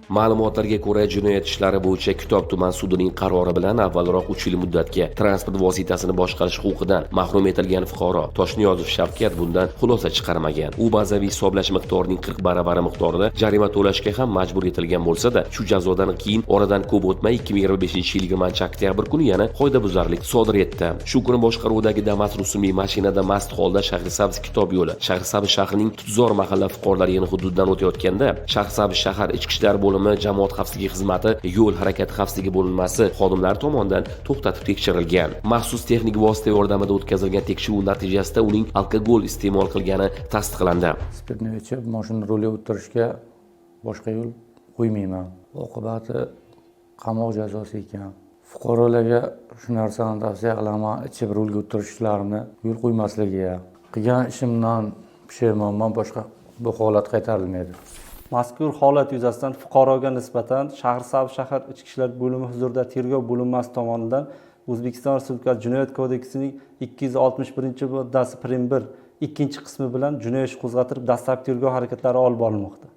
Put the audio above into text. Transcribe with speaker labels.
Speaker 1: Ma'lumotlarga ko'ra, jinoyat ishlari bo'yicha Kitob tuman sudining qarori bilan avvalroq 3 yil muddatga transport vositasini boshqarish huquqidan mahrum etilgan fuqaro Toshniyozov Shavkat bundan xulosa chiqarmagan. U bazaviy hisoblash miqdorining 40 baravari miqdorida jarima to'lashga ham majbur etilgan bo'lsa-da, shu jazodan keyin oradan ko'p o'tmay 2025-yil 20 oktyabr kuni yana qoidabuzarlik sodir etdi. Shu kuni boshqaruvidagi Damas rusumli mashinada mast holda Shahrisabz Kitob yo'li, Shahrisabz shahrining Tutzor mahalla fuqarolar yig'ini hududidan o'tayotganda Shahrisabz shahar ichki ishlar bo'limi jamoat xavfsizligi xizmati yo'l harakati xavfsizligi bo'linmasi xodimlari tomonidan to'xtatib tekshirilgan. Maxsus texnik vosita yordamida o'tkazilgan tekshiruv natijasida uning alkogol iste'mol qilgani tasdiqlandi.
Speaker 2: Спиртной ichib moshina ruliga o'tirishga boshqa yo'l qo'ymayman. Oqibati qamoq jazosi ekan. Fuqarolarga shu narsani tavsiya qilaman, ichib rulga o'tirishlarini yo'l qo'ymasligiga. Qilgan ishimdan pushaymonman, boshqa bu holat qaytarilmaydi.
Speaker 3: Mazkur holat yuzasidan fuqaroga nisbatan Shahrisabz shahar ichki ishlar bo'limi huzurida tergov bo'linmasi tomonidan O'zbekiston Respublikasi Jinoyat kodeksining 261-moddasi prim 1 ikkinchi qismi bilan jinoiy ish qo'zg'atilib, dastlabki tergov harakatlari olib borilmoqda.